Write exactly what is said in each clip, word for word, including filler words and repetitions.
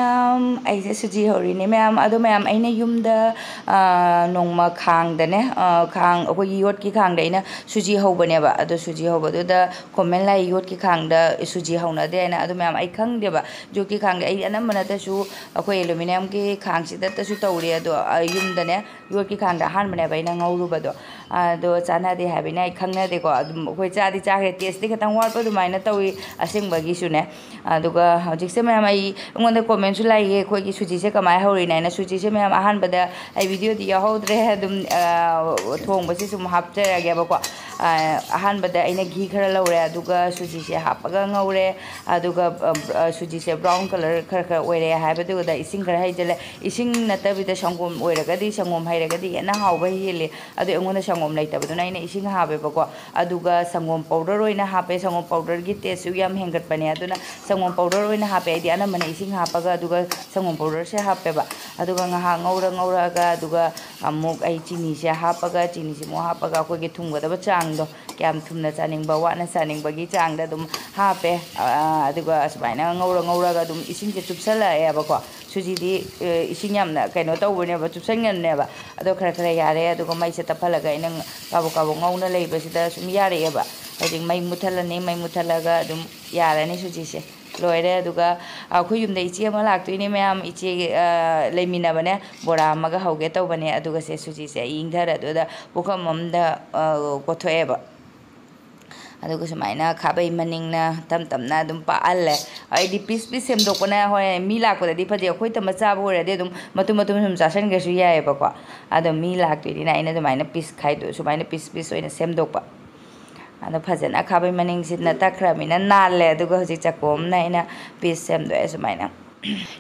ꯃꯌꯥꯝ, ꯑꯩꯁꯦ ꯁꯨꯖꯤ ꯍꯧꯔꯤꯅꯦ ꯃꯌꯥꯝ꯫ ꯑꯗꯣ ꯃꯌꯥꯝ, ꯑꯩꯅ ꯌꯨꯝꯗ, ꯑ, ꯅꯣꯡꯃ ꯈꯥꯡꯗꯅꯦ, ꯑ, ꯈꯥꯡ, ꯑꯩꯈꯣꯏꯒꯤ ꯌꯣꯠꯀꯤ ꯈꯥꯡꯗ ꯑꯩꯅ ꯁꯨꯖꯤ ꯍꯧꯕꯅꯦꯕ꯫ ꯑꯗꯣ ꯁꯨꯖꯤ ꯍꯧꯕꯗꯨꯗ comment ꯂꯥꯛꯏ, "ꯌꯣꯠꯀꯤ ꯈꯥꯡꯗ ꯁꯨꯖꯤ ꯍꯧꯅꯗꯦ" ꯍꯥꯏꯅ꯫ ꯑꯗꯣ ꯃꯌꯥꯝ, ꯑꯩ ꯈꯪꯗꯦꯕ, ꯌꯣꯠꯀꯤ ꯈꯥꯡꯗ ꯑꯩ ꯑꯅꯝꯕꯅꯇꯁꯨ ꯑꯩꯈꯣꯏ aluminiumꯒꯤ ꯈꯥꯡꯁꯤꯗꯇꯁꯨ ꯇꯧꯔꯦ꯫ ꯑꯗꯣ, ꯑ, ꯌꯨꯝꯗꯅꯦ ꯌꯣꯠꯀꯤ ꯈꯥꯡꯗ ꯑꯍꯥꯟꯕꯅꯦꯕ ꯑꯩꯅ ꯉꯧꯔꯨꯕꯗꯣ꯫ ꯑꯗꯣ ꯆꯥꯟꯅꯗꯦ ꯍꯥꯏꯕꯅꯤꯅ ꯑꯩ ꯈꯪꯅꯗꯦꯀꯣ꯫ ꯑꯗꯨꯝ ꯑꯩꯈꯣꯏ ꯆꯥꯗꯤ ꯆꯥꯈ꯭ꯔꯦ, tasteꯇꯤ ꯈꯤꯇꯪ ꯋꯥꯠꯄ ꯑꯗꯨꯃꯥꯏꯅ ꯇꯧꯏ ꯑꯁꯦꯡꯕꯒꯤꯁꯨꯅꯦ꯫ ꯑꯗꯨꯒ ꯍꯧꯖꯤꯛꯁꯦ ꯃꯌꯥꯝ, ꯑꯩ, ꯑꯩꯉꯣꯟꯗ commentꯁꯨ ꯂꯥꯛꯏꯌꯦ, "ꯑꯩꯈꯣꯏꯒꯤ ꯁꯨꯖꯤꯁꯦ ꯀꯃꯥꯏꯅ ꯍꯧꯔꯤꯅꯣ?" ꯍꯥꯏꯅ꯫ ꯁꯨꯖꯤꯁꯦ ꯃꯌꯥꯝ, ꯑꯍꯥꯟꯕꯗ ꯑꯩ videoꯗꯤ ꯌꯥꯎꯍꯧꯗ꯭ꯔꯦ, ꯑꯗꯨꯝ, ꯑ, ꯊꯣꯡꯕꯁꯤ ꯁꯨꯝ ꯍꯥꯞꯆꯔꯒꯦꯕꯀꯣ꯫ ꯑ, ꯑꯍꯥꯟꯕꯗ ꯑꯩꯅ ꯘꯤ ꯈꯔ ꯂꯧꯔꯦ, ꯑꯗꯨꯒ ꯁꯨꯖꯤꯁꯦ ꯍꯥꯞꯄꯒ ꯉꯧꯔꯦ꯫ ꯑꯗꯨꯒ, ꯑ, ꯑ, ꯁꯨꯖꯤꯁꯦ brown colour ꯈꯔ ꯈꯔ ꯑꯣꯏꯔꯦ ꯍꯥꯏꯕꯗꯨꯗ ꯏꯁꯤꯡ ꯈꯔ ꯍꯩꯖꯤꯜꯂꯦ꯫ ꯏꯁꯤꯡ ꯅꯠꯇꯕꯤꯗ ꯁꯪꯒꯣꯝ ꯑꯣꯏꯔꯒꯗꯤ, ꯁꯪꯒꯣꯝ ꯍꯩꯔꯒꯗꯤ ꯍꯦꯟꯅ ꯍꯥꯎꯕ ꯍꯦꯜꯂꯤ꯫ ꯑꯗꯣ ꯑꯩꯉꯣꯟꯗ ꯁꯪꯒꯣꯝ ꯂꯩꯇꯕꯗꯨꯅ ꯑꯩꯅ ꯏꯁꯤꯡ ꯍꯥꯞꯄꯦꯕꯀꯣ꯫ ꯑꯗꯨꯒ ꯁꯪꯒꯣꯝ powder ꯑꯣꯏꯅ ꯍꯥꯞꯄꯦ꯫ ꯁꯪꯒꯣꯝ powderꯒꯤ tasteꯁꯨ ꯌꯥꯝ ꯍꯦꯟꯒꯠꯄꯅꯦ꯫ ꯑꯗꯨꯅ ꯁꯪꯒꯣꯝ powder ꯑꯣꯏꯅ ꯍꯥꯞꯄꯦ꯫ ꯑꯩꯗꯤ ꯑꯅꯝꯕꯅ ꯏꯁꯤꯡ ꯍꯥꯞꯄꯒ, ꯑꯗꯨꯒ ꯁꯪꯒꯣꯝ powderꯁꯦ ꯍꯥꯞꯄꯦꯕ꯫ ꯑꯗꯨꯒ ꯉꯥꯏꯍꯥꯛ ꯉꯧꯔ ꯉꯧꯔꯛꯑꯒ, ꯑꯗꯨꯒ ꯑꯃꯨꯛ ꯑꯩ ꯆꯤꯅꯤꯁꯦ ꯍꯥꯞꯄꯒ, ꯆꯤꯅꯤꯁꯦ ꯑꯃꯨꯛ ꯍꯥꯞꯄꯒ, ꯑꯩꯈꯣꯏꯒꯤ ꯊꯨꯝꯒꯗꯕ ꯆꯥꯡꯗꯣ, ꯀꯌꯥꯝ ꯊꯨꯝꯅ ꯆꯥꯅꯤꯡꯕ, ꯋꯥꯠꯅ ꯆꯥꯅꯤꯡꯕꯒꯤ ꯆꯥꯡꯗ ꯑꯗꯨꯝ ꯍꯥꯞꯄꯦ꯫ ꯑ, ꯑꯗꯨꯒ ꯑꯁꯨꯃꯥꯏꯅ ꯉꯧꯔ ꯉꯧꯔꯒ ꯑꯗꯨꯝ ꯏꯁꯤꯡꯁꯦ ꯆꯨꯞꯁꯜꯂꯛꯑꯦꯕꯀꯣ꯫ ꯁꯨꯖꯤꯗꯤ, ꯑ, ꯏꯁꯤꯡ ꯌꯥꯝꯅ ꯀꯩꯅꯣ ꯇꯧꯕꯅꯦꯕ, ꯆꯨꯞꯁꯟꯒꯟꯕꯅꯦꯕ꯫ ꯑꯗꯣ ꯈꯔ ꯈꯔ ꯌꯥꯔꯦ꯫ ꯑꯗꯨꯒ ꯃꯩꯁꯦ ꯇꯞꯍꯜꯂꯒ ꯑꯩꯅ ꯀꯥꯕꯛ ꯀꯥꯕꯛ ꯉꯧꯅ ꯂꯩꯕꯁꯤꯗ ꯁꯨꯝ ꯌꯥꯔꯛꯑꯦꯕ꯫ ꯍꯧꯖꯤꯛ ꯃꯩ ꯃꯨꯠꯊꯠꯂꯅꯤ꯫ ꯃꯩ ꯃꯨꯠꯊꯠꯂꯒ ꯑꯗꯨꯝ ꯌꯥꯔꯅꯤ ꯁꯨꯖꯤꯁꯦ꯫ ꯂꯣꯏꯔꯦ꯫ ꯑꯗꯨꯒ ꯑꯩꯈꯣꯏ ꯌꯨꯝꯗ ꯏꯆꯦ ꯑꯃ ꯂꯥꯛꯇꯣꯏꯅꯦ ꯃꯌꯥꯝ꯫ ꯏꯆꯦ, ꯑ, ꯂꯩꯃꯤꯟꯅꯕꯅꯦ꯫ ꯕꯣꯔꯥ ꯑꯃꯒ ꯍꯧꯒꯦ ꯇꯧꯕꯅꯦ꯫ ꯑꯗꯨꯒ ꯁꯦ ꯁꯨꯖꯤꯁꯦ ꯑꯩ ꯏꯪꯊꯔꯦ꯫ ꯑꯗꯨꯗ ꯄꯨꯈꯝ ꯑꯃꯗ, ꯑ, ꯀꯣꯠꯊꯣꯛꯑꯦꯕ꯫ ꯑꯗꯨꯒ ꯁꯨꯃꯥꯏꯅ ꯈꯥꯕꯩ ꯃꯅꯤꯡꯅ ꯇꯞ ꯇꯞꯅ ꯑꯗꯨꯝ ꯄꯥꯛꯍꯜꯂꯦ꯫ ꯑꯩꯗꯤ piece piece ꯁꯦꯝꯗꯣꯛꯄꯅ, ꯍꯣꯏ, ꯃꯤ ꯂꯥꯛꯄꯗꯗꯤ ꯐꯖꯩ, ꯑꯩꯈꯣꯏ ꯏꯊꯟꯇ ꯆꯥꯕ ꯑꯣꯏꯔꯗꯤ ꯑꯗꯨꯝ ꯃꯇꯨꯝ ꯃꯇꯨꯝ ꯁꯨꯝ ꯆꯥꯁꯤꯟꯈ꯭ꯔꯁꯨ ꯌꯥꯏꯑꯕꯀꯣ꯫ ꯑꯗꯣ ꯃꯤ ꯂꯥꯛꯇꯣꯏꯅꯤꯅ ꯑꯩꯅ ꯑꯗꯨꯃꯥꯏꯅ piece ꯈꯥꯏꯗꯣꯛ-, ꯁꯨꯃꯥꯏꯅ piece piece ꯑꯣꯏꯅ ꯁꯦꯝꯗꯣꯛꯄ꯫ ꯑꯗꯣ ꯐꯖꯅ ꯈꯥꯕꯩ ꯃꯅꯤꯡꯁꯤꯅ ꯇꯛꯈ꯭ꯔꯃꯤꯅ ꯅꯥꯜꯂꯦ꯫ ꯑꯗꯨꯒ ꯍꯧꯖꯤꯛ ꯆꯥꯛꯈꯣꯝꯅ ꯑꯩꯅ piece ꯁꯦꯝꯗꯣꯛꯑꯦ ꯁꯨꯃꯥꯏꯅ꯫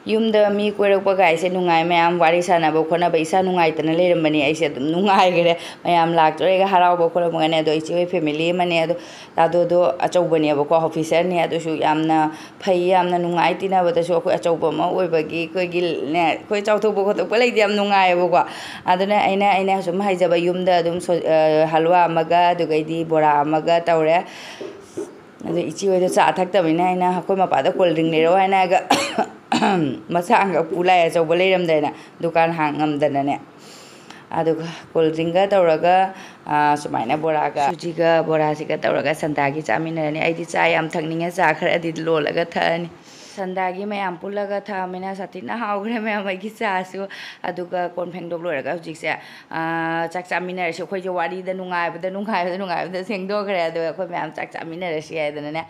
ꯌꯨꯝꯗ ꯃꯤ ꯀꯣꯏꯔꯛꯄ ꯀꯥꯏꯁꯦ ꯅꯨꯡꯉꯥꯏ, ꯃꯌꯥꯝ ꯋꯥꯔꯤ ꯁꯥꯟꯅꯕ ꯈꯣꯠꯅꯕ꯫ ꯏꯁꯥ ꯅꯨꯡꯉꯥꯏꯇꯅ ꯂꯩꯔꯝꯕꯅꯤ ꯑꯩꯁꯦ, ꯑꯗꯨꯝ ꯅꯨꯡꯉꯥꯏꯈ꯭ꯔꯦ꯫ ꯃꯌꯥꯝ ꯂꯥꯛꯇꯣꯔꯦꯒ ꯍꯔꯥꯎꯕ ꯈꯣꯠꯂꯝꯕꯒꯅꯦ꯫ ꯑꯗꯣ ꯏꯆꯦ ꯍꯣꯏ family ꯑꯃꯅꯦ, ꯑꯗꯣ ꯇꯥꯗꯣꯗꯣ ꯑꯆꯧꯕꯅꯦꯕꯀꯣ, officerꯅꯦ꯫ ꯑꯗꯨꯁꯨ ꯌꯥꯝꯅ ꯐꯩ, ꯌꯥꯝꯅ ꯅꯨꯡꯉꯥꯏ ꯇꯤꯟꯅꯕꯗꯁꯨ꯫ ꯑꯩꯈꯣꯏ ꯑꯆꯧꯕ ꯑꯃ ꯑꯣꯏꯕꯒꯤ ꯑꯩꯈꯣꯏꯒꯤꯅꯦ, ꯑꯩꯈꯣꯏ ꯆꯥꯎꯊꯣꯛꯄ ꯈꯣꯠꯇꯣꯛꯄ ꯂꯩꯇꯦ, ꯌꯥꯝ ꯅꯨꯡꯉꯥꯏꯌꯦꯕꯀꯣ꯫ ꯑꯗꯨꯅ ꯑꯩꯅ, ꯑꯩꯅ ꯁꯨꯝ ꯍꯥꯏꯖꯕ, ꯌꯨꯝꯗ ꯑꯗꯨꯝ ꯁꯣ-, ꯑ, ꯍꯜꯋꯥ ꯑꯃꯒ, ꯑꯗꯨꯒꯩꯗꯤ ꯕꯣꯔꯥ ꯑꯃꯒ ꯇꯧꯔꯦ꯫ ꯑꯗꯣ ꯏꯆꯦ ꯍꯣꯏꯗꯣ ꯆꯥ ꯊꯛꯇꯕꯅꯤꯅ ꯑꯩꯅ ꯑꯩꯈꯣꯏ ꯃꯄꯥꯗ cold drink ꯂꯩꯔꯛꯑꯣ ꯍꯥꯏꯅ ꯍꯥꯏꯔꯒ ꯃꯆꯥ ꯑꯃꯈꯛ ꯄꯨ ꯂꯥꯛꯑꯦ, ꯑꯆꯧꯕ ꯂꯩꯔꯝꯗꯦꯅ, ꯗꯨꯀꯥꯟ ꯍꯥꯡ ꯉꯝꯗꯅꯅꯦ꯫ ꯑꯗꯨꯒ ꯀꯣꯜ ꯗ꯭ꯔꯤꯡꯒ ꯇꯧꯔꯒ, ꯑꯥ, ꯁꯨꯃꯥꯏꯅ ꯕꯣꯔꯥꯒ, ꯁꯨꯖꯤꯒ ꯕꯣꯔꯥꯁꯤꯒ ꯇꯧꯔꯒ ꯁꯟꯗꯥꯒꯤ ꯆꯥꯃꯤꯟꯅꯔꯅꯤ꯫ ꯑꯩꯗꯤ ꯆꯥ ꯌꯥꯝ ꯊꯛꯅꯤꯡꯉꯦ, ꯆꯥ ꯈꯔꯗꯤ ꯂꯣꯜꯂꯒ ꯊꯛꯑꯅꯤ꯫ ꯁꯟꯗꯥꯒꯤ ꯃꯌꯥꯝ ꯄꯨꯜꯂꯒ ꯊꯛꯑꯃꯤꯅ ꯁꯥꯊꯤꯅ ꯍꯥꯎꯈ꯭ꯔꯦ ꯃꯌꯥꯝ ꯑꯩꯒꯤ ꯆꯥꯁꯨ꯫ ꯑꯗꯨꯒ ꯀꯣꯟ ꯐꯦꯡꯗꯣꯛ ꯂꯣꯏꯔꯒ ꯍꯧꯖꯤꯛꯁꯦ, ꯑꯥ, ꯆꯥꯛ ꯆꯥꯃꯤꯟꯅꯔꯁꯤ꯫ ꯑꯩꯈꯣꯏꯁꯦ ꯋꯥꯔꯤꯗ ꯅꯨꯡꯉꯥꯏꯕꯗ, ꯅꯨꯡꯉꯥꯏꯕꯗ, ꯅꯨꯡꯉꯥꯏꯕꯗ ꯁꯦꯡꯗꯣꯛꯈ꯭ꯔꯦ꯫ ꯑꯗꯨꯒ ꯑꯩꯈꯣꯏ ꯃꯌꯥꯝ ꯆꯥꯛ ꯆꯥꯃꯤꯟꯅꯔꯁꯤ ꯍꯥꯏꯗꯅꯅꯦ꯫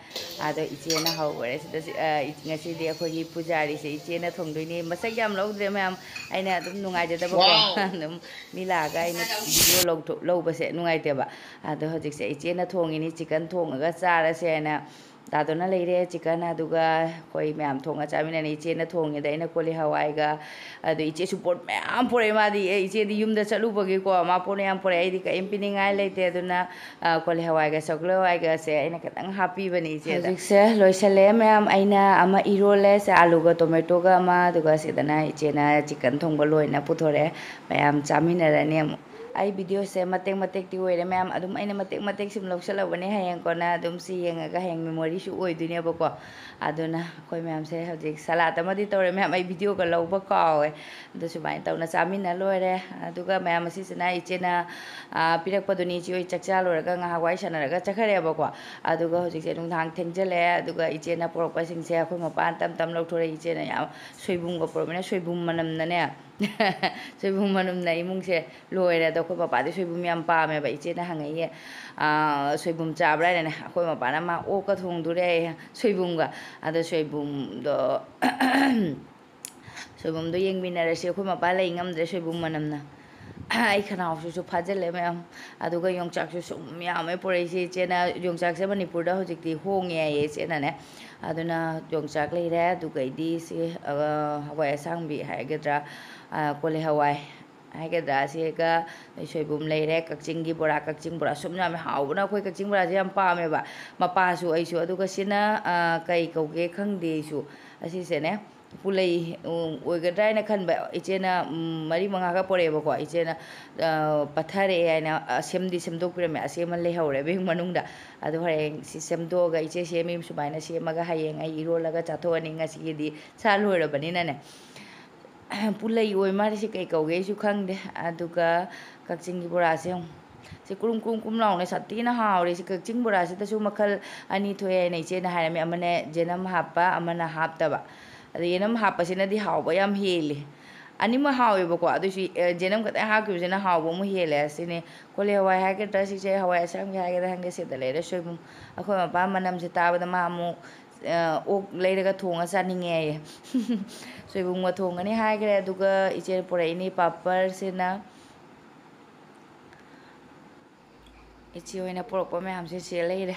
ꯑꯗꯣ ꯏꯆꯦꯅ ꯍꯧꯈꯔꯦ꯫ ꯁꯤꯗ ꯁꯤ, ꯑꯥ, ꯏ-, ꯉꯁꯤꯗꯤ ꯑꯩꯈꯣꯏꯒꯤ ꯄꯨꯖꯥꯔꯤꯁꯦ ꯏꯆꯦꯅ ꯊꯣꯡꯗꯣꯏꯅꯤ꯫ ꯃꯁꯛ ꯌꯥꯝ ꯂꯧꯗ꯭ꯔꯦ ꯃꯌꯥꯝ, ꯑꯩꯅ ꯑꯗꯨꯝ ꯅꯨꯡꯉꯥꯏꯖꯗꯕꯀꯣ꯫ Wow! ꯑꯗꯨꯝ ꯃꯤ ꯂꯥꯛꯑꯒ ꯑꯩꯅ ꯚꯤꯗꯤꯑꯣ ꯂꯧꯊꯣꯛ-, ꯂꯧꯕꯁꯦ ꯅꯨꯡꯉꯥꯏꯇꯦꯕ꯫ ꯑꯗꯣ ꯍꯧꯖꯤꯛꯁꯦ ꯏꯆꯦꯅ ꯊꯣꯡꯉꯤꯅꯤ, ꯆꯤꯛꯀꯟ ꯊꯣꯡꯉꯒ ꯆꯥꯔꯁꯦ ꯍꯥꯏꯅ꯫ ꯗꯥꯗꯣꯅ ꯂꯩꯔꯦ ꯆꯤꯛꯀꯟ, ꯑꯗꯨꯒ ꯑꯩꯈꯣꯏ ꯃꯌꯥꯝ ꯊꯣꯡꯉ ꯆꯥꯃꯤꯟꯅꯅꯤ꯫ ꯏꯆꯦꯅ ꯊꯣꯡꯉꯦꯗ ꯑꯩꯅ ꯀꯣꯂꯤ ꯍꯋꯥꯏꯒ, ꯑꯗꯨ ꯏꯆꯦꯁꯨ ꯄꯣꯠ ꯃꯌꯥꯝ ꯄꯨꯔꯛꯑꯦ ꯃꯥꯗꯤ꯫ ꯑꯦ, ꯏꯆꯦꯗꯤ ꯌꯨꯝꯗ ꯆꯠꯂꯨꯕꯒꯤꯀꯣ, ꯃꯥ ꯄꯣꯠ ꯌꯥꯝ ꯄꯨꯔꯛꯑꯦ, ꯑꯩꯗꯤ ꯀꯔꯤꯝ ꯄꯤꯅꯤꯡꯉꯥꯏ ꯂꯩꯇꯦ꯫ ꯑꯗꯨꯅ, ꯑ, ꯀꯣꯂꯤ ꯍꯋꯥꯏꯒ ꯁꯒꯣꯜ ꯍꯋꯥꯏꯒꯁꯦ ꯑꯩꯅ ꯈꯤꯇꯪ ꯍꯥꯞꯄꯤꯕꯅꯤ ꯏꯆꯦꯗ꯫ ꯍꯧꯖꯤꯛꯁꯦ ꯂꯣꯏꯁꯜꯂꯛꯑꯦ ꯃꯌꯥꯝ꯫ ꯑꯩꯅ ꯑꯃ ꯏꯔꯣꯜꯂꯦ, ꯁꯦ ꯑꯂꯨꯒ ꯇꯣꯃꯦꯇꯣꯒ ꯑꯃ, ꯑꯗꯨꯒ ꯁꯤꯗꯅ ꯏꯆꯦꯅ ꯆꯤꯛꯀꯟ ꯊꯣꯡꯕ ꯂꯣꯏꯅ ꯄꯨꯊꯣꯔꯛꯑꯦ꯫ ꯃꯌꯥꯝ ꯆꯥꯃꯤꯟꯅꯔꯅꯤ ꯑꯃꯨꯛ꯫ ꯑꯩ ꯚꯤꯗꯤꯑꯣꯁꯦ ꯃꯇꯦꯛ ꯃꯇꯦꯛꯇꯤ ꯑꯣꯏꯔꯦ ꯃꯌꯥꯝ, ꯑꯗꯨꯝ ꯑꯩꯅ ꯃꯇꯦꯛ ꯃꯇꯦꯛ ꯁꯨꯝ ꯂꯧꯁꯜꯂꯛꯄꯅꯦ꯫ ꯍꯌꯦꯡ ꯀꯣꯟꯅ ꯑꯗꯨꯝ ꯁꯤ ꯌꯦꯡꯉꯒ ꯍꯌꯦꯡ ꯃꯦꯃꯣꯔꯤꯁꯨ ꯑꯣꯏꯗꯣꯏꯅꯦꯕꯀꯣ꯫ ꯑꯗꯨꯅ ꯑꯩꯈꯣꯏ ꯃꯌꯥꯝꯁꯦ ꯍꯧꯖꯤꯛ ꯁꯂꯥꯠ ꯑꯃꯗꯤ ꯇꯧꯔꯦ ꯃꯌꯥꯝ, ꯑꯩ ꯚꯤꯗꯤꯑꯣꯒ ꯂꯧꯕ ꯀꯥꯎꯋꯦ꯫ ꯑꯗꯨ ꯁꯨꯃꯥꯏꯅ ꯇꯧꯅ ꯆꯥꯃꯤꯟꯅ ꯂꯣꯏꯔꯦ꯫ ꯑꯗꯨꯒ ꯃꯌꯥꯝ ꯑꯁꯤꯁꯤꯅ ꯏꯆꯦꯅ, ꯑꯥ, ꯄꯤꯔꯛꯄꯗꯨꯅꯤ꯫ ꯏꯆꯦ ꯍꯣꯏ ꯆꯥꯛ ꯆꯥ ꯂꯣꯏꯔꯒ ꯉꯥꯏꯍꯥꯛ ꯋꯥꯔꯤ ꯁꯥꯟꯅꯔꯒ ꯆꯠꯈ꯭ꯔꯦꯕꯀꯣ꯫ ꯑꯗꯨꯒ ꯍꯧꯖꯤꯛꯁꯦ ꯅꯨꯡꯗꯥꯡ ꯊꯦꯡꯖꯤꯜꯂꯛꯑꯦ꯫ ꯑꯗꯨꯒ ꯏꯆꯦꯅ ꯄꯨꯔꯛꯄꯁꯤꯡꯁꯦ ꯑꯩꯈꯣꯏ ꯃꯄꯥꯅ ꯇꯞ ꯇꯞ ꯂꯧꯊꯣꯔꯛꯑꯦ꯫ ꯏꯆꯦꯅ ꯌꯥꯝ ꯁꯣꯏꯕꯨꯝꯒ ꯄꯨꯔꯛꯄꯅꯤꯅ ꯁꯣꯏꯕꯨꯝ ꯃꯅꯝꯅꯅꯦ꯫ ꯁꯣꯏꯕꯨꯝ ꯃꯅꯝꯅ ꯏꯃꯨꯡꯁꯦ ꯂꯣꯏꯔꯦ꯫ ꯑꯗꯣ ꯑꯩꯈꯣꯏ ꯄꯄꯥꯗꯤ ꯁꯣꯏꯕꯨꯝ ꯌꯥꯝ ꯄꯥꯝꯃꯦꯕ꯫ ꯏꯆꯦꯅ ꯍꯪꯉꯛꯏꯌꯦ, "ꯑꯥ, ꯁꯣꯏꯕꯨꯝ ꯆꯥꯕ꯭ꯔꯥ?" ꯍꯥꯏꯅꯅꯦ꯫ ꯑꯩꯈꯣꯏ ꯃꯄꯥꯅ ꯃꯥ ꯑꯣꯛꯀ ꯊꯣꯡꯗꯣꯔꯦ ꯍꯥꯏꯌꯦ, ꯁꯣꯏꯕꯨꯝꯒ꯫ ꯑꯗꯣ ꯁꯣꯏꯕꯨꯝꯗꯣ, ꯁꯣꯏꯕꯨꯝꯗꯣ ꯌꯦꯡꯃꯤꯟꯅꯔꯁꯤ꯫ ꯑꯩꯈꯣꯏ ꯃꯄꯥ ꯂꯩ ꯉꯝꯗ꯭ꯔꯦ ꯁꯣꯏꯕꯨꯝ ꯃꯅꯝꯅ꯫ ꯑꯩ ꯈꯅꯥꯎꯁꯤꯁꯨ ꯐꯥꯖꯤꯜꯂꯦ ꯃꯌꯥꯝ꯫ ꯑꯗꯨꯒ ꯌꯣꯡꯆꯥꯛꯁꯨ ꯁꯨꯝ ꯌꯥꯝꯃꯦ ꯄꯨꯔꯛꯏꯁꯦ꯫ ꯏꯆꯦꯅ ꯌꯣꯡꯆꯥꯛꯁꯦ ꯃꯅꯤꯄꯨꯔꯗ ꯍꯧꯖꯤꯛꯇꯤ ꯍꯣꯡꯉꯦ ꯍꯥꯏꯌꯦ ꯏꯆꯦꯅꯅꯦ꯫ ꯑꯗꯨꯅ ꯌꯣꯡꯆꯥꯛ ꯂꯩꯔꯦ꯫ ꯑꯗꯨꯒꯩꯗꯤ ꯁꯤ, ꯑ, ꯍꯋꯥꯏ ꯑꯁꯥꯡꯕꯤ ꯍꯥꯏꯒꯗ꯭ꯔꯥ, ꯑ, ꯀꯣꯂꯤ ꯍꯋꯥꯏ ꯍꯥꯏꯒꯗ꯭ꯔꯥ, ꯁꯤꯒ ꯁꯣꯏꯕꯨꯝ ꯂꯩꯔꯦ, ꯀꯛꯆꯤꯡꯒꯤ ꯕꯣꯔꯥ, ꯀꯛꯆꯤꯡ ꯕꯣꯔꯥ ꯁꯨꯝ ꯌꯥꯝꯃꯦ꯫ ꯍꯥꯎꯕꯅ ꯑꯩꯈꯣꯏ ꯀꯛꯆꯤꯡ ꯕꯣꯔꯥꯁꯦ ꯌꯥꯝ ꯄꯥꯝꯃꯦꯕ꯫ ꯃꯄꯥꯁꯨ ꯑꯩꯁꯨ꯫ ꯑꯗꯨꯒ ꯁꯤꯅ, ꯑ, ꯀꯩ ꯀꯧꯒꯦ ꯈꯪꯗꯦ ꯑꯩꯁꯨ꯫ ꯑꯁꯤꯁꯦꯅꯦ, ꯄꯨꯂꯩ, ꯎꯝ, ꯑꯣꯏꯒꯗ꯭ꯔꯥ ꯍꯥꯏꯅ ꯈꯟꯕ꯫ ꯏꯆꯦꯅ, ꯎꯝ, ꯃꯔꯤ ꯃꯉꯥꯈꯛ ꯄꯣꯔꯛꯑꯦꯕꯀꯣ꯫ ꯏꯆꯦꯅ, ꯑ, ꯄꯠꯊꯔꯛꯑꯦ ꯍꯥꯏꯅ, ꯑ, ꯁꯦꯝꯗꯤ ꯁꯦꯝꯗꯣꯛꯄꯤꯔꯝꯃꯦ꯫ ꯑꯁꯦꯝꯃ ꯂꯩꯍꯧꯔꯦ bag ꯃꯅꯨꯡꯗ꯫ ꯑꯗꯨ ꯍꯌꯦꯡ ꯁꯤ ꯁꯦꯝꯗꯣꯛꯑꯒ, "ꯏꯆꯦ ꯁꯦꯝꯃꯤ ꯁꯨꯃꯥꯏꯅ ꯁꯦꯝꯃꯒ ꯍꯌꯦꯡ ꯑꯩ ꯏꯔꯣꯜꯂꯒ ꯆꯥꯊꯣꯛꯑꯅꯤ, ꯉꯁꯤꯒꯤꯗꯤ ꯁꯥ ꯂꯣꯏꯔꯕꯅꯤꯅꯅꯦ"꯫ ꯄꯨꯂꯩ ꯑꯣꯏ ꯃꯥꯜꯂꯦ, ꯁꯤ ꯀꯩ ꯀꯧꯒꯦ ꯑꯩꯁꯨ ꯈꯪꯗꯦ꯫ ꯑꯗꯨꯒ ꯀꯛꯆꯤꯡꯒꯤ ꯕꯣꯔꯥꯁꯦ ꯌꯦꯡꯉꯨ꯫ ꯁꯤ ꯀ꯭ꯔꯨꯝ ꯀ꯭ꯔꯨꯝ ꯀ꯭ꯔꯨꯝ ꯂꯥꯎꯅ ꯁꯥꯊꯤꯅ ꯍꯥꯎꯔꯦ꯫ ꯁꯤ ꯀꯛꯆꯤꯡ ꯕꯣꯔꯥꯁꯤꯗꯁꯨ ꯃꯈꯜ ꯑꯅꯤ ꯊꯣꯛꯑꯦ ꯍꯥꯏꯅ ꯏꯆꯦꯅ ꯍꯥꯏꯔꯝꯃꯤ꯫ ꯑꯃꯅ ꯌꯦꯅꯝ ꯍꯥꯞꯄ, ꯑꯃꯅ ꯍꯥꯞꯇꯕ꯫ ꯑꯗ ꯌꯦꯅꯝ ꯍꯥꯞꯄꯁꯤꯅꯗꯤ ꯍꯥꯎꯕ ꯌꯥꯝ ꯍꯦꯜꯂꯤ꯫ ꯑꯅꯤꯃꯛ ꯍꯥꯎꯋꯦꯕꯀꯣ, ꯑꯗꯨꯏꯁꯨ, ꯑꯦ, ꯌꯦꯅꯝ ꯈꯛꯇꯪ ꯍꯥꯞꯈꯤꯕꯁꯤꯅ ꯍꯥꯎꯕ ꯑꯃꯨꯛ ꯍꯦꯜꯂꯦ ꯁꯤꯅꯤ꯫ ꯀꯣꯂꯤ ꯍꯋꯥꯏ ꯍꯥꯏꯒꯗ꯭ꯔꯥ, ꯁꯤꯁꯦ ꯍꯋꯥꯏ ꯑꯁꯥꯡꯕꯤ ꯍꯥꯏꯒꯗ꯭ꯔꯥ ꯈꯪꯗꯦ, ꯁꯤꯗ ꯂꯩꯔꯦ ꯁꯣꯏꯕꯨꯝ꯫ ꯑꯩꯈꯣꯏ ꯃꯄꯥ ꯃꯅꯝꯁꯦ ꯇꯥꯕꯗ ꯃꯥ ꯑꯃꯨꯛ, ꯑ, ꯑꯣꯛ ꯂꯩꯔꯒ ꯊꯣꯡꯉ ꯆꯥꯅꯤꯡꯉꯦ ꯍꯥꯏꯌꯦ꯫ ꯁꯣꯏꯕꯨꯝꯒ ꯊꯣꯡꯒꯅꯤ ꯍꯥꯏꯈ꯭ꯔꯦ꯫ ꯑꯗꯨꯒ ꯏꯆꯦꯅ ꯄꯨꯔꯛꯏꯅꯤ ꯄꯥꯄꯔꯁꯤꯅ꯫ ꯏꯆꯦ ꯍꯣꯏꯅ ꯄꯨꯔꯛꯄ ꯃꯌꯥꯝꯁꯦ ꯁꯤꯗ ꯂꯩꯔꯦ꯫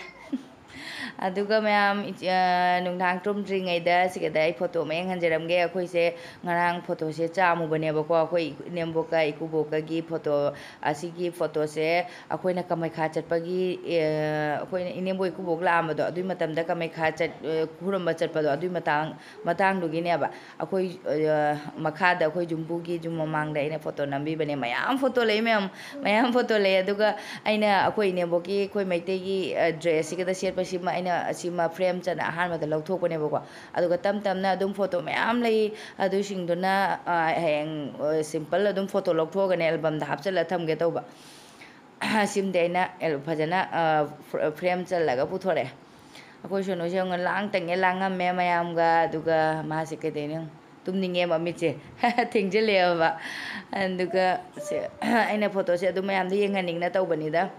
ꯑꯗꯨꯒ ꯃꯌꯥꯝ, ꯏꯆꯦ, ꯑ, ꯅꯨꯡꯗꯥꯡ ꯇꯨꯝꯗ꯭ꯔꯤꯉꯩꯗ ꯁꯤꯒꯗ ꯑꯩ ꯐꯣꯇꯣ ꯑꯃ ꯌꯦꯡꯍꯟꯖꯔꯝꯒꯦ꯫ ꯑꯩꯈꯣꯏꯁꯦ ꯉꯔꯥꯡ ꯐꯣꯇꯣꯁꯦ ꯆꯥꯝꯃꯨꯕꯅꯦꯕꯀꯣ꯫ ꯑꯩꯈꯣꯏ ꯏꯅꯦꯝꯕꯣꯛꯀ ꯏꯀꯨꯕꯣꯛꯀꯒꯤ ꯐꯣꯇꯣ, ꯑꯁꯤꯒꯤ ꯐꯣꯇꯣꯁꯦ ꯑꯩꯈꯣꯏꯅ ꯀꯃꯩꯈꯥ ꯆꯠꯄꯒꯤ, ꯑ, ꯑꯩꯈꯣꯏꯅ ꯏꯅꯦꯝꯕꯣꯛ ꯏꯀꯨꯕꯣꯛ ꯂꯥꯛꯑꯝꯕꯗꯣ, ꯑꯗꯨꯏ ꯃꯇꯝꯗ ꯀꯃꯩꯈꯥ ꯆꯠ-, ꯑ, ꯈꯨꯔꯨꯝꯕ ꯆꯠꯄꯗꯣ, ꯑꯗꯨꯏ ꯃꯇꯥꯡ, ꯃꯇꯥꯡꯗꯨꯒꯤꯅꯦꯕ꯫ ꯑꯩꯈꯣꯏ, ꯑ, ꯃꯈꯥꯗ ꯑꯩꯈꯣꯏ ꯌꯨꯝꯕꯨꯒꯤ ꯌꯨꯝ ꯃꯃꯥꯡꯗ ꯑꯩꯅ ꯐꯣꯇꯣ ꯅꯝꯕꯤꯕꯅꯦ꯫ ꯃꯌꯥꯝ ꯐꯣꯇꯣ ꯂꯩ ꯃꯌꯥꯝ, ꯃꯌꯥꯝ ꯐꯣꯇꯣ ꯂꯩ꯫ ꯑꯗꯨꯒ ꯑꯩꯅ ꯑꯩꯈꯣꯏ ꯏꯅꯦꯝꯕꯣꯛꯀꯤ, ꯑꯩꯈꯣꯏ ꯃꯩꯇꯩꯒꯤ, ꯑ, dress ꯁꯤꯒꯗ ꯁꯦꯠꯄꯁꯤꯃ ꯑꯩꯅ ꯑꯁꯤꯃ frame ꯆꯟꯅ ꯑꯍꯥꯟꯕꯗ ꯂꯧꯊꯣꯛꯄꯅꯦꯕꯀꯣ꯫ ꯑꯗꯨꯒ ꯇꯞ ꯇꯞꯅ ꯑꯗꯨꯝ ꯐꯣꯇꯣ ꯃꯌꯥꯝ ꯂꯩ꯫ ꯑꯗꯨꯁꯤꯡꯗꯨꯅ, ꯑ, ꯍꯌꯦꯡ, ꯑ, simple ꯑꯗꯨꯝ ꯐꯣꯇꯣ ꯂꯧꯊꯣꯛꯑꯒꯅꯦ album ꯗ ꯍꯥꯞꯆꯤꯜꯂ ꯊꯝꯒꯦ ꯇꯧꯕ꯫ ꯁꯤꯃꯗꯤ ꯑꯩꯅ ꯑꯦꯜ-, ꯐꯖꯅ, ꯑ, fr-, frame ꯆꯜꯂꯒ ꯄꯨꯊꯣꯔꯛꯑꯦ꯫ ꯑꯩꯈꯣꯏ ꯁꯣꯅꯨꯁꯦ ꯌꯦꯡꯉꯨ, ꯂꯥꯡ ꯇꯪꯉꯦ, ꯂꯥꯡꯉꯝꯃꯦ ꯃꯌꯥꯝꯒ꯫ ꯑꯗꯨꯒ ꯃꯥꯁꯦ ꯀꯩꯗꯧꯅꯣ ꯌꯦꯡꯉꯨ, ꯇꯨꯝꯅꯤꯡꯉꯦ ꯃꯃꯤꯠꯁꯦ꯫ ꯊꯦꯡꯖꯤꯜꯂꯛꯑꯦꯕ꯫ ꯑꯗꯨꯒ ꯁꯦ, ꯑꯩꯅ ꯐꯣꯇꯣꯁꯦ ꯑꯗꯨꯝ ꯃꯌꯥꯝꯗ ꯌꯦꯡꯍꯟꯅꯤꯡꯅ ꯇꯧꯕꯅꯤꯗ꯫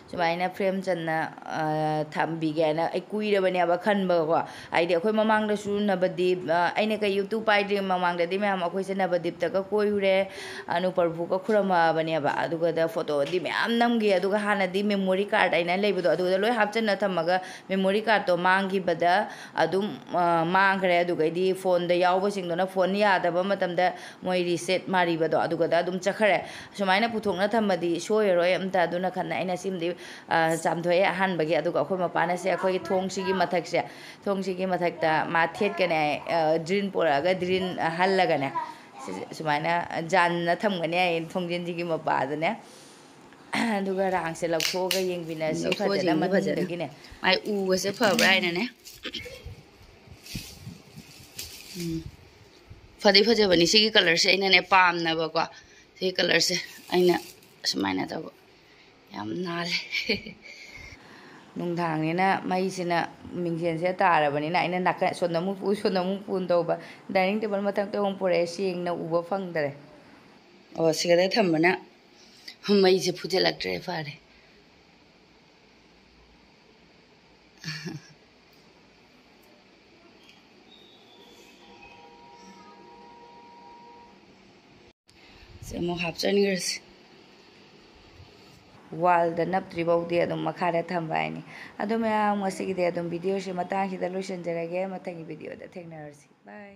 ꯁꯨꯃꯥꯏꯅ frame ꯆꯟꯅ, ꯑ, ꯊꯝꯕꯤꯒꯦ ꯍꯥꯏꯅ ꯑꯩ ꯀꯨꯏꯔꯕꯅꯦꯕ ꯈꯟꯕꯀꯣ꯫ ꯍꯥꯏꯗꯤ ꯑꯩꯈꯣꯏ ꯃꯃꯥꯡꯗꯁꯨ ꯅꯕꯗꯤꯞ, ꯑ, ꯑꯩꯅ ꯀꯩ YouTube ꯄꯥꯏꯗ꯭ꯔꯤ ꯃꯃꯥꯡꯗꯗꯤ ꯃꯌꯥꯝ ꯑꯩꯈꯣꯏꯁꯦ ꯅꯕꯗꯤꯞꯇꯒ ꯀꯣꯏꯔꯨꯔꯦ, ꯑꯅꯨꯄ꯭ꯔꯚꯨꯒ ꯈꯨꯔꯨꯝꯃꯕꯅꯦꯕ꯫ ꯑꯗꯨꯒꯗ ꯐꯣꯇꯣꯗꯤ ꯃꯌꯥꯝ ꯅꯝꯈꯤ꯫ ꯑꯗꯨꯒ ꯍꯥꯟꯅꯗꯤ memory card ꯍꯥꯏꯅ ꯂꯩꯕꯗꯣ, ꯑꯗꯨꯗ ꯂꯣꯏ ꯍꯥꯞꯆꯤꯟꯅ ꯊꯝꯃꯒ memory cardꯇꯣ ꯃꯥꯡꯈꯤꯕꯗ ꯑꯗꯨꯝ, ꯑ, ꯃꯥꯡꯈ꯭ꯔꯦ꯫ ꯑꯗꯨꯒꯩꯗꯤ phoneꯗ ꯌꯥꯎꯕꯁꯤꯡꯗꯨꯅ phone ꯌꯥꯗꯕ ꯃꯇꯝꯗ ꯃꯣꯏ reset ꯃꯥꯔꯤꯕꯗꯣ, ꯑꯗꯨꯒꯗ ꯑꯗꯨꯝ ꯆꯠꯈ꯭ꯔꯦ꯫ ꯁꯨꯃꯥꯏꯅ ꯄꯨꯊꯣꯛꯅ ꯊꯝꯃꯗꯤ ꯁꯣꯏꯔꯔꯣꯏ ꯑꯝꯇ꯫ ꯑꯗꯨꯅ ꯈꯟꯅ ꯑꯩꯅ ꯁꯤꯃꯗꯤ ꯑ, ꯆꯥꯝꯊꯣꯛꯑꯦ ꯑꯍꯥꯟꯕꯒꯤ꯫ ꯑꯗꯨꯒ ꯑꯩꯈꯣꯏ ꯃꯄꯥꯅ ꯁꯦ ꯑꯩꯈꯣꯏꯒꯤ ꯊꯣꯡꯁꯤꯒꯤ ꯃꯊꯛꯁꯦ, ꯊꯣꯡꯁꯤꯒꯤ ꯃꯊꯛꯇ ꯃꯥ ꯊꯦꯠꯀꯅꯤ ꯍꯥꯏ, ꯑ, ꯗ꯭ꯔꯤꯟ ꯄꯨꯔꯛꯑꯒ ꯗ꯭ꯔꯤꯟ ꯍꯜꯂꯒꯅꯦ, ꯁꯤ-, ꯁꯨꯃꯥꯏꯅ ꯖꯥꯟꯅ ꯊꯝꯒꯅꯤ ꯍꯥꯏꯌꯦ ꯊꯣꯡꯖꯤꯟꯁꯤꯒꯤ ꯃꯄꯥꯗꯅꯦ꯫ ꯑꯗꯨꯒ ꯔꯥꯡꯁꯦ ꯂꯧꯊꯣꯛꯑꯒ ꯌꯦꯡꯃꯤꯟꯅꯁꯤ ꯂꯧꯊꯣꯛꯑ ꯐꯖꯅ ꯌꯦꯡꯉꯨ ꯐꯖꯅ꯫ ꯃꯅꯤꯡꯗꯒꯤꯅꯦ꯫ ꯃꯥꯏ ꯎꯒꯁꯦ ꯐꯕ꯭ꯔꯥ ꯍꯥꯏꯅꯅꯦ꯫ ꯎꯝ꯫ ꯐꯗꯤ ꯐꯖꯕꯅꯤ꯫ ꯁꯤꯒꯤ ꯀꯂꯔꯁꯦ ꯑꯩꯅꯅꯦ ꯄꯥꯝꯅꯕꯀꯣ꯫ ꯁꯤꯒꯤ ꯀꯂꯔꯁꯦ ꯑꯩꯅ ꯁꯨꯃꯥꯏꯅ ꯇꯧꯕ꯫ ꯌꯥꯝ ꯅꯥꯜꯂꯦ꯫ ꯅꯨꯡꯗꯥꯡꯅꯤꯅ ꯃꯩꯁꯤꯅ ꯃꯤꯡꯁꯦꯟꯁꯦ ꯇꯥꯔꯕꯅꯤꯅ ꯑꯩꯅ ꯅꯥꯀꯟ ꯁꯣꯝꯗ ꯑꯃꯨꯛ ꯄꯨ, ꯁꯣꯝꯗ ꯑꯃꯨꯛ ꯄꯨꯅ ꯇꯧꯕ꯫ ꯗꯥꯏꯅꯤꯡ ꯇꯦꯕꯜ ꯃꯊꯛꯇ ꯑꯃꯨꯛ ꯄꯨꯔꯛꯑꯦ, ꯁꯦꯡꯅ ꯎꯕ ꯐꯪꯗꯔꯦ꯫ ꯑꯣ, ꯁꯤꯒꯗ ꯊꯝꯕꯅ ꯃꯩꯁꯦ ꯐꯨꯖꯤꯜꯂꯛꯇ꯭ꯔꯦ, ꯐꯔꯦ꯫ ꯁꯤ ꯑꯃꯨꯛ ꯍꯥꯞꯆꯤꯟꯈ꯭ꯔꯁꯤ꯫ ꯋꯥꯜꯗ ꯅꯞꯇ꯭ꯔꯤ ꯐꯥꯎꯗꯤ ꯑꯗꯨꯝ ꯃꯈꯥꯗ ꯊꯝꯕ ꯍꯥꯏꯅꯤ꯫ ꯑꯗꯨ ꯃꯌꯥꯝ, ꯉꯁꯤꯒꯤꯗꯤ ꯑꯗꯨꯝ ꯚꯤꯗꯤꯑꯣꯁꯤ ꯃꯇꯥꯡꯁꯤꯗ ꯂꯣꯏꯁꯤꯟꯖꯔꯒꯦ꯫ ꯃꯊꯪꯒꯤ ꯚꯤꯗꯤꯑꯣꯗ ꯊꯦꯡꯅꯔꯁꯤ꯫ ꯕꯥꯏ꯫